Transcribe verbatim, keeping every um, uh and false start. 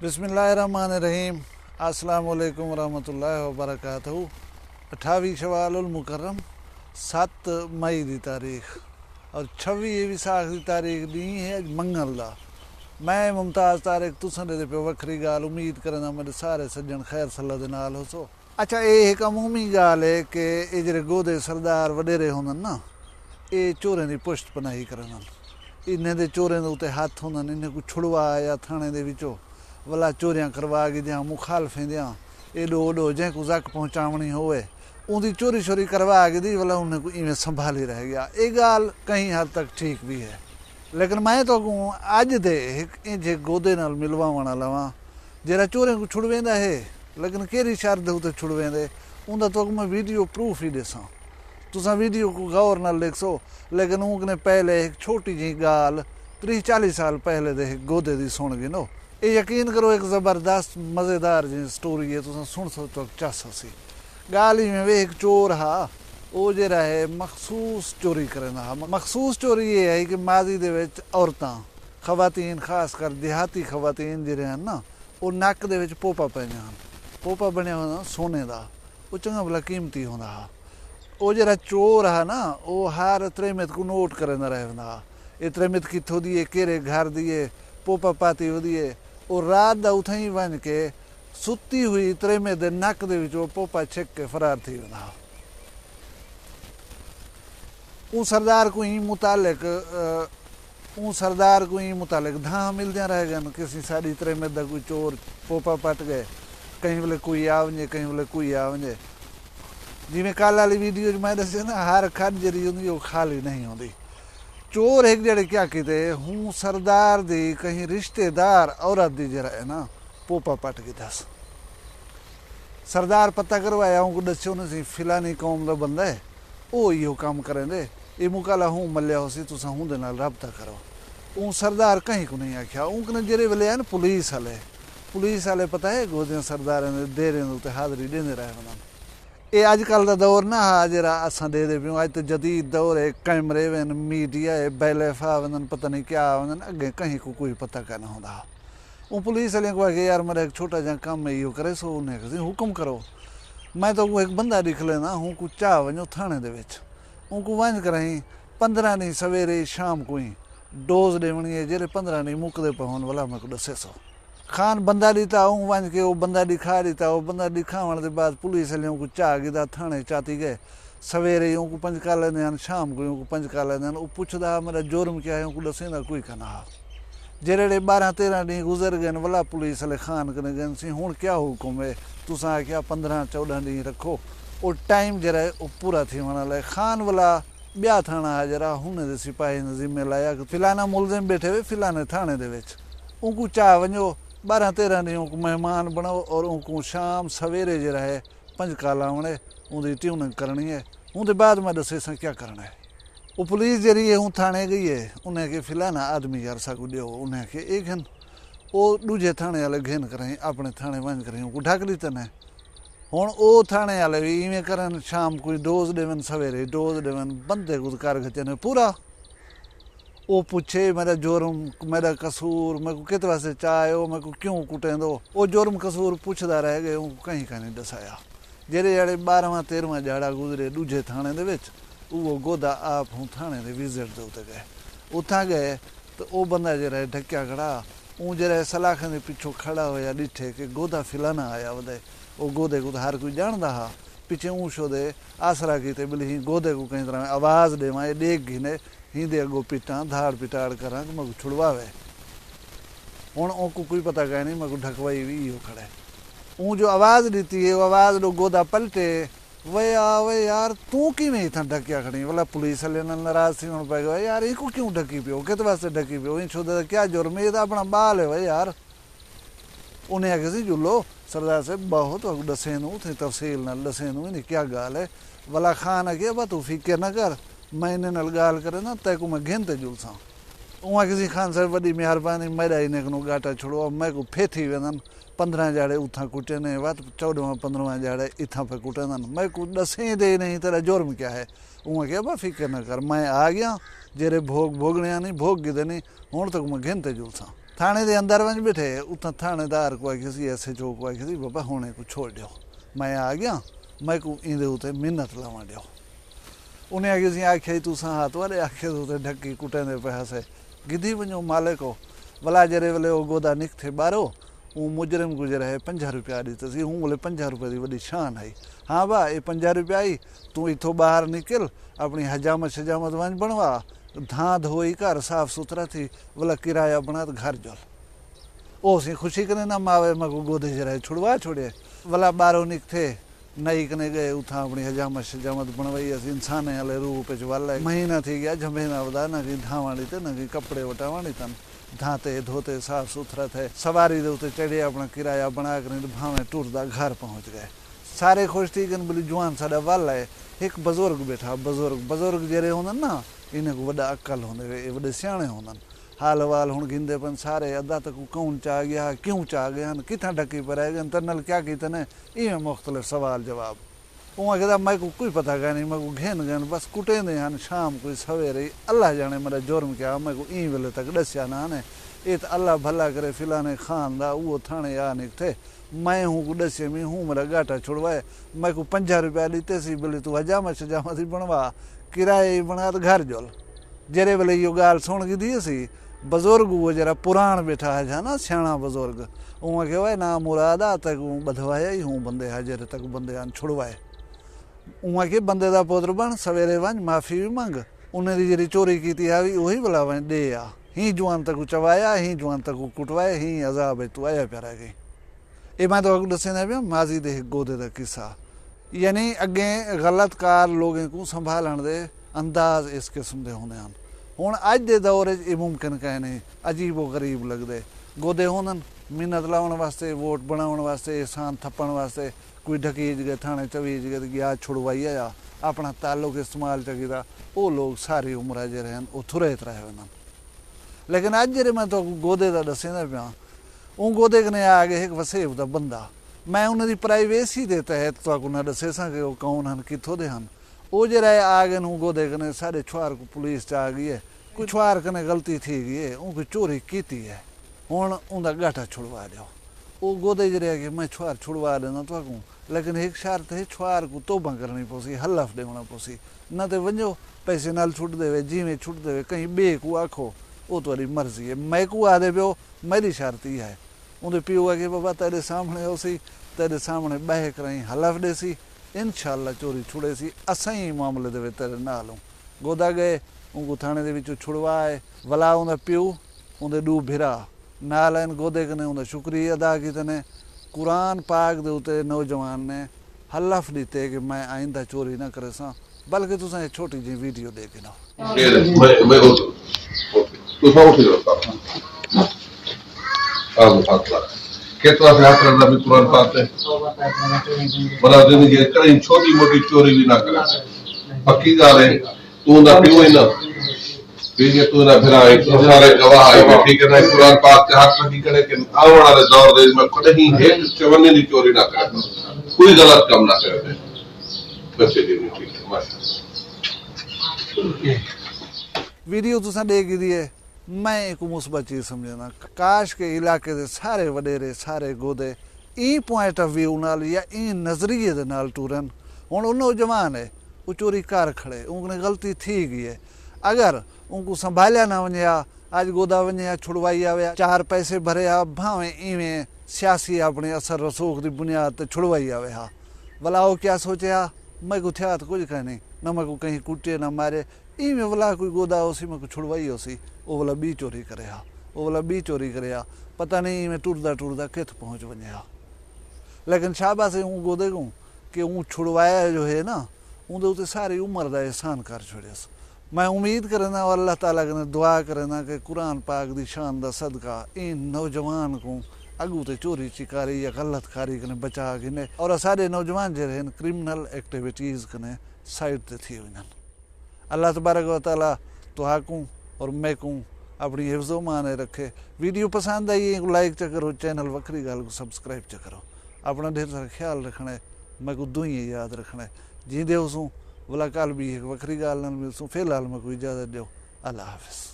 بسم اللہ الرحمن الرحیم۔ السلام علیکم ورحمۃ اللہ وبرکاتہ۔ اٹھاوی شوال المکرم، ست مئی دی تاریخ، اور چھوی اے وساخ دی تاریخ ݙینہہ ہے اڄ منگل دا۔ میں ممتاز طارق تساں ݙیہدے پیو وکھری ڳالھ، امید کرینداں میݙے سارے سڄݨ خیر صلاح دے نال ہوسو۔ اچھا، اے ہک عمومی ڳالھ ہے کہ اے جیڑھے گودے سردار وݙیرے ہوندن نا، اے چوریں دی پشت پناہی کریندن۔ انہیں دے چوریں دے اتے ہتھ ہوندن، انہیں کوں چھڑوا یا تھاݨے دے وچوں ولا چوریاں کروا گھدیاں، مخالفیں دیاں ایݙو اوݙو جیں کوں زک پہنچاوݨی ہووے، اوندی چوری شوری کروا گھدی، ولا انہیں کوں ایویں سنبھالی رہ ڳیا۔ اے ڳالھ کہیں حد تک ٹھیک وی ہے، لیکن میں تہاکوں اڄ دے ہک اینجھے گودے نال ملواوݨ آلا واں، جیڑھا چوریں کوں چھڑویندا ہے، لیکن کیڑھی شرط دے اتے چھڑویندے، اوندا تہاکوں میں ویڈیو پروف ہی ݙیساں۔ تساں ویڈیو کوں غور نال ݙیکھسو، لیکن اوں کنے پہلے ہک چھوٹی جہیں ڳالھ، تریہہ چالیہہ سال پہلے دے ہک گودے دی سݨ گھنو۔ اے یقین کرو، ہک زبردست مزیدار جہیں سٹوری ہے، تساں سݨسو تہاکوں چس ہسی۔ ڳالھ ایویں وے، ہک چور ہا، او جیڑھا ہے مخصوص چوری کریندا ہا۔ مخصوص چوری اے ہے کہ ماضی دے وچ عورتاں، خواتین، خاص کر دیہاتی خواتین جیڑھے ہن نا، او نک دے وچ پوپا پائیندیاں ہن۔ پوپا بݨیا ہوندا سونے دا، او چنڳا بھلا قیمتی ہوندا ہا۔ او جیڑھا چور ہا نا، او ہر تریمت کوں نوٹ کریندا رہ ویندا ہا۔ اے تریمت کتھوں دی ہے، کیڑھے گھر دی ہے، پوپا پاتی ہوندی ہے۔ او رات دا اتھائیں ونڄ کے ستی ہوئی تریمت دے نک دے وچوں پوپا چھک کے فرار تھی ویندا ہا۔ اوں سردار کوں ایں متعلق، اوں سردار کوں ایں متعلق دھاں ملدیاں رہ ڳئن کہ سئیں ساݙی تریمت دا کوئی چور پوپا پٹ ڳئے، کہیں ویلے کوئی آ ونڄے، کہیں ویلے کوئی آ ونڄے۔ جیویں کل آلی ویڈیو اچ میں ݙسیا نا، ہر کھݙ جیڑھی ہوندی او خالی نہیں ہوندی۔ چور ہک جیڑھے کیا کیتے، ہوں سردار دی کہیں رشتے دار عورت دی جیڑھا ہے نا، پوپا پٹ گھدس۔ سردار پتہ کروایا، اونکوں ݙسیو نے سئیں فلانی قوم دا بندہ ہے، او ایہو کم کریندے، اے مکالا ہوں ملیا ہوسی، تساں ہوندے نال رابطہ کرو۔ اوں سردار کہیں کوں نہیں آکھیا۔ اوں کنے جیڑھے ویلے آئے نا پولیس آلے، پولیس آلے پتہ ہے گودیاں سرداریں دے دیریں دے اتے حاضری ݙیندے رہ ویندن۔ اے اڄ کل دا دور نہ ہا جیڑھا اساں ݙیہدے پیوں، اڄ تے جدید دور ہے، کیمرے وین، میڈیا ہے، بیلف آ ویندن، پتہ نہیں کیا آ ویندن، اڳیں کہیں کوں کوئی پتہ کائنا ہوندا ہا۔ اوں پولیس آلیاں کوں آکھیا، یار میݙا ہک چھوٹا جیہاں کم ہے، ایہو کریسو؟ انہیں آکھیا، سئیں حکم کرو، میں تہاکوں ہک بندہ ݙکھلینداں، اونکوں چا ونڄو تھاݨے دے وچ، اونکوں ونڄ کرائیں پندرہ ݙینہہ سویرے شام کوں ہی ڈوز ݙیوݨی ہے، جیڑھے پندرہ ݙینہہ مکدے پئے ہون ولا میکوں ݙسیسو۔ خان بندہ ݙتا، اوں ونڄ کے او بندہ ݙکھا ݙتا۔ او بندہ ݙکھاوݨ دے بعد پولیس آلیاں اونکوں چا گھدا، تھاݨے چاتی ڳئے۔ سویرے ہی اونکوں پنجکا لیندے ہن، شام کوں اونکوں پنجکا لیندے ہن۔ او پچھدا ہا، میݙا جرم کیا ہے؟ اونکوں ݙسیندا کوئی کائنا ہا۔ جیڑھے ٻارہاں تیرہاں ݙینہہ گزر ڳئن، ولا پولیس آلے خان کنے ڳئن، سئیں ہݨ کیا حکم ہے؟ تساں آکھیا پندرہاں چوݙاں ݙینہہ رکھو، او ٹائم جیڑھا ہے او پورا تھیوݨ آلا ہے۔ خان ولا ٻیا تھاݨہ ہا جیڑھا ہن دے سپاہی نے ذمے لایا کہ فلانا ملزم ٻیٹھے ہوئے فلانے تھاݨے دے وچ، اونکوں چا ونڄو، ٻارہاں تیرہاں ݙینہہ اونکوں مہمان بݨاؤ اور اونکوں شام سویرے جیڑھا ہے پنجکا لاوݨے، اوندی ٹیوننگ کرݨی ہے، اوندے بعد میں ݙسیساں کیا کرݨا ہے۔ او پولیس جیڑھی ہے، اوں تھاݨے ڳئی ہے، انہیں آکھیا فلانا آدمی یار ساکوں ݙیو، انہیں آکھیا اے گھن۔ او ݙوجھے تھاݨے آلے گھن کرائیں، اپݨے تھاݨے ونڄ کرائیں، اونکوں ڈھک ݙتے نے۔ ہݨ او تھاݨے آلے وی ایویں کرن، شام کوں ڈوز ݙیون، سویرے ڈوز ݙیون، بندے کوں کر گھتیندے پورا۔ او پچھے، میݙا جرم، میݙا قصور، میکوں کت واسطے چا آئے ہو، میکوں کیوں کٹیندو؟ او جرم قصور پچھدا رہ ڳئے، اونکوں کہیں کائنی ݙسایا۔ جیڑھے جیڑھے ٻارہواں تیرہواں ڄاڑا گزرے ݙوجھے تھاݨے دے وچ، اوہو گودا آپ ہوں تھاݨے دے وزٹ دے اتے ڳئے۔ اتھاں ڳئے تاں او بندہ جیڑھا ہے ڈھکیا کھڑا، اوں جیڑھا ہے سلاخیں دے پچھوں کھڑا ہویا ݙٹھے کہ گودا فلانا آیا ودے۔ او گودے کوں تاں ہر کوئی ڄاݨدا ہا، پچھے اوں شودے آسرا کیتے ٻلھی گودے کوں کہیں طرح آواز ݙیواں، اے ݙیکھ گھنے، ہیندے اڳوں پٹاں، دھاڑ پٹاڑ کراں کہ میکوں چھڑواوے۔ ہݨ اونکوں کوئی پتہ کائنی، میکوں ڈھکوائی وی ایہو کھڑے۔ اوں جو آواز ݙتی ہے، او آواز ݙو گودا پلٹے، وے آ، وے یار، توں کیویں اتھاں ڈھکیا کھڑیں؟ ولا پولیس آلیاں نال ناراض تھیوݨ پئے ڳئے، یار، اینکوں کیوں ڈھکی پیو؟ کت واسطے ڈھکی پیو؟ ایں شودے دا کیا جرم ہے؟ اے تاں اپݨا ٻال ہے، وے یار۔ انہیں آکھیا، سئیں جلو، سردار صاحب، ٻہو تہاکوں ݙسیندوں، اتھیں تفصیل نال ݙسیندوں، اینی کیا ڳالھ ہے۔ ولا خان آکھیا، ابا توں فکر نہ کر، میں انہیں نال ڳالھ کرینداں، تیکوں میں گھن تے جلساں۔ اوں آکھیا، سئیں خان صاحب، وݙی مہربانی، میݙا انہیں کنوں ڳاٹا چھڑواؤ، میکوں پھیتھی ویندن، پندرہاں ڄاڑے اتھاں کٹیندے، وت چوݙہواں پندرہواں ڄاڑے اتھاں پئے کٹیندن، میکوں ݙسیندے ہی نہیں، تیݙا جرم کیا ہے؟ اوں آکھیا، ابا فکر نہ کر، میں آ ڳیاں، جیڑھے بھوڳ بھوڳݨے ہن، بھوڳ گھدے نے، ہݨ تیکوں میں گھن تے جلساں۔ تھاݨے دے اندر ونڄ ٻیٹھے، اتھاں تھاݨے دار کوں آکھیسی، ایس ایچ او کوں آکھیسی، بابا ہݨے کوں چھوڑ ݙیو، میں آ ڳیاں، میکوں ایندے اتے منت لاوݨ ݙیو۔ انہیں آکھیسی، آکھیا ہی تساں ہا، تہاݙے آکھے دے اتے ڈھکی کٹیندے پئے ہاسے، گھدی ونڄو مالک ہو۔ ولا جیڑھے ویلے او گودا نکتھے ٻاہروں، اوں مجرم کوں جیڑھا ہے پنجاہ روپیہ ݙتے سی، ہوں ویلے پنجاہ روپے دی وݙی شان ہئی۔ ہاں با، اے پنجاہ روپیہ ہئی، توں اتھوں ٻاہر نکل، اپݨی حجامت شجامت ونڄ بݨوا، دھاں دھوئی کر، صاف ستھرا تھی، ولا کرایہ بݨا تے گھر جل۔ او اسی خوشی کنے نہ ماوے، میکوں گودے جیڑھا ہے چھڑوا چھوڑے۔ ولا ٻاہروں نکتھے، نائی کنے ڳئے، اتھاں اپݨی حجامت شجامت بݨوائی، اسی انسانیں آلے روپ اچ ول آئے۔ مہینہ تھی ڳیا، جھمبے نہ ودا، نہ کہیں دھاوݨ ݙتے، نہ کہیں کپڑے وٹاوݨ ݙتن۔ دھاتے دھوتے صاف ستھرا تھئے، سواری دے اتے چڑھے، اپݨا کرایہ بݨا کنے تے بھانویں ٹردا گھر پہنچ ڳئے۔ سارے خوش تھی ڳن، بلی جوان ساݙا ول آئے۔ ہک بزرگ ٻیٹھا، بزرگ، بزرگ جیڑھے ہوندن نا، انہیں کوں وݙا عقل ہوندے وے، اے وݙے سیاݨے ہوندن۔ حال احوال ہݨ گھندے پن سارے، ادا تکوں کون چا ڳیا، کیوں چا ڳئے ہن، کتھاں ڈھکی پئے رہ ڳئے ہن، تیݙے نال کیا کیتے نے، ایویں مختلف سوال جواب۔ اوں آکھیا، میکوں کوئی پتہ کائنی، میکوں گھن ڳئن، بس کٹیندے ہن، شام کوئی سویرے ہی، اللہ ڄاݨے میݙا جرم کیا، میکوں ایں ویلے تک ݙسیا نہ نے۔ اے تاں اللہ بھلا کرے، فلانے خان دا، اوہو تھاݨے آ نکتھے، میں ہوں کوں ݙسیم، ہوں میݙا ڳاٹا چھڑوائے، میکوں پنجاہ روپیہ ݙتے سی، بھلے توں حجامت شجامت ہی بݨوا، کرایہ ہی بݨا تے گھر جل۔ جیڑھے ویلے ایہو ڳالھ سݨ گھدی ہسی، بزرگ، اوہو جیڑھا پراݨ ٻیٹھا ہا نا، سیاݨا بزرگ، اوں آکھیا، اوئے نامراد، آ تیکوں ٻدھوایا ہی ہوں بندے ہا، جیڑھے تیکوں بندے ہن چھڑوائے۔ اوں آکھیا، بندے دا پتر بݨ، سویرے ونڄ، معافی وی منگ، انہیں دی جیڑھی چوری کیتی ہاوی، اوہی ولا ونڄ ݙے آ۔ ہیں جوان تیکوں چوایا، ہیں جوان تیکوں کٹوائے، ہیں عذاب اچ توں آیا پیا رہ ڳئیں۔ اے میں تہاکوں ݙسیندا پیاں ماضی دے ہک گودے دا قصہ۔ یعنی اڳیں غلط کار لوگیں کوں سنبھالݨ دے انداز اس قسم دے ہوندے ہن۔ ہݨ اڄ دے دور اچ اے ممکن کائنی، عجیب و غریب لڳدے۔ گودے ہوندن منت لاوݨ واسطے، ووٹ بݨاوݨ واسطے، احسان تھپݨ واسطے، کوئی ڈھکیج ڳئے، تھاݨے چویج ڳئے تے ڳیا چھڑوائی آیا، اپݨا تعلق استعمال چا کیتا، او لوگ ساری عمر جیڑھے ہن، او تھریت رہ ویندن۔ لیکن اڄ جیڑھے میں تہاکوں گودے دا ݙسیندا پیاں، اوں گودے کنے آ ڳئے ہک وسیب دا بندہ۔ میں انہیں دی پرائیویسی دے تحت تہاکوں نہ ݙسیساں کہ او کون ہن، کتھوں دے ہن۔ او جیڑھا ہے آ ڳئے، اوں گودے کنے ساݙے چھوہر کوں پولیس چا ڳئی ہے، کوئی چھوہر کنے غلطی تھی ڳئی ہے، اوں کوئی چوری کیتی ہے۔ ہݨ اوندا ڳاٹا چھڑوا ݙیو۔ او گودے جیڑھے آکھے، میں چھوہر چھڑوا ݙینداں تہاکوں، لیکن ہک شرط ہے، چھوہر کوں توبہ کرݨی پوسی، حلف ݙیوݨا پوسی، نہ تے ونڄو پیسے نال چھٹ ݙیوے، جیویں چھٹ ݙیوے، کہیں ٻئے کوں آکھو، او تہاݙی مرضی ہے۔ میکوں آہدے پیو، میݙی شرط ایہا ہے۔ اوندے پیو آکھے، بابا تیݙے سامݨے ہوسی، تیݙے سامݨے ٻہہ کراہیں حلف ݙیسی، انشاءاللہ چوری چھڑیسی، اساں ہی معاملے دے وچ تیݙے نال ہوں۔ گودا ڳئے، اونکوں تھاݨے دے وچوں چھڑوا آئے۔ ولا اوندا پیو، اوندے ݙو بھرا نال آئن، گودے کنے اوندا شکریہ ادا کیتے نے۔ قرآن پاک دے اتے نوجوان نے حلف ݙتے کہ میں آئندہ چوری نہ کریساں، بلکہ تساں اے چھوٹی جئی ویڈیو ݙیکھ گھنو۔ میں، میں اٹھ، اٹھ، تساں اٹھ جاؤ۔ آ، آ، آ۔ کہ تو اسے ہاتھ رکھنا بھی قرآن پاک ہے۔ بڑا زندگی ہے، کہیں چھوٹی موٹی چوری بھی نہ کرے۔ پکی ڳالھ ہے، تو اوندا پیو ہی نا۔ ٹھیک ہے، تو نہ پھر آئے، تو سارے گواہ آئے، ٹھیک ہے نا، قرآن پاک تے ہاتھ رکھی کرے کہ آوݨ والے دور دے میں کہیں ہک چونے دی چوری نہ کرے، کوئی غلط کم نہ کرے۔ بچے دی نہیں، ٹھیک ہے، ماشاءاللہ۔ ویڈیو تساں ݙیکھ گھدی ہے، میں ایکوں مثبت چیز سمجھدا۔ کاش کہ علاقے دے سارے وݙیرے، سارے گودے ایں پوائنٹ آف ویو نال یا ایں نظریے دے نال ٹرن۔ ہݨ او نوجوان ہے، او چوری کر کھڑے، اوں کنے غلطی تھی ڳئی ہے۔ اگر اونکوں سنبھالیا نہ ونڄے ہا، اڄ گودا ونڄے ہا، چھڑوائی آوے ہا، چار پیسے بھرے ہا، بھانویں ایویں سیاسی اپݨے اثر رسوخ دی بنیاد تے چھڑوائی آوے ہا۔ ولا او کیا سوچے ہا، میکوں تھیا تاں کجھ کائنی، نہ میکوں کہیں کٹے نہ مارے، ایویں ولا کوئی گودا ہوسی، میکوں چھڑوائی ہوسی، او ولا ٻی چوری کرے ہا، او ولا ٻی چوری کرے ہا، پتہ نہیں ایویں ٹردا ٹردا کتھ پہنچ ونڄے ہا۔ لیکن شاباس ہے اوں گودے کوں کہ اوں چھڑوایا جو ہے نا، اوندے اتے ساری عمر دا احسان کر چھوڑیس۔ میں امید کرینداں اور اللہ تعالیٰ کنے دعا کرینداں کہ قرآن پاک دی شان دا صدقہ ایں نوجوان کوں اڳوں تے چوری چکاری یا غلط کاری کنے بچا گھنے اور اساݙے نوجوان جیڑھے ہن کرمنل ایکٹیویٹیز کنے سائیڈ تے تھی ونڄن۔ اللہ تبارک و تعالیٰ تہاکوں اور میکوں اپݨی حفظ و امان اچ رکھے۔ ویڈیو پسند آئی ہے، لائک چا کرو، چینل وکھری ڳالھ کوں سبسکرائب چا کرو۔ اپݨا ڈھیر سارا خیال رکھݨا ہے، میکوں دعائیں یاد رکھݨا ہے۔ جیندے ہوسوں، ولا کل ٻی ہک وکھری ڳالھ نال ملسوں۔ فی الحال میکوں اجازت ݙیو۔ اللہ حافظ۔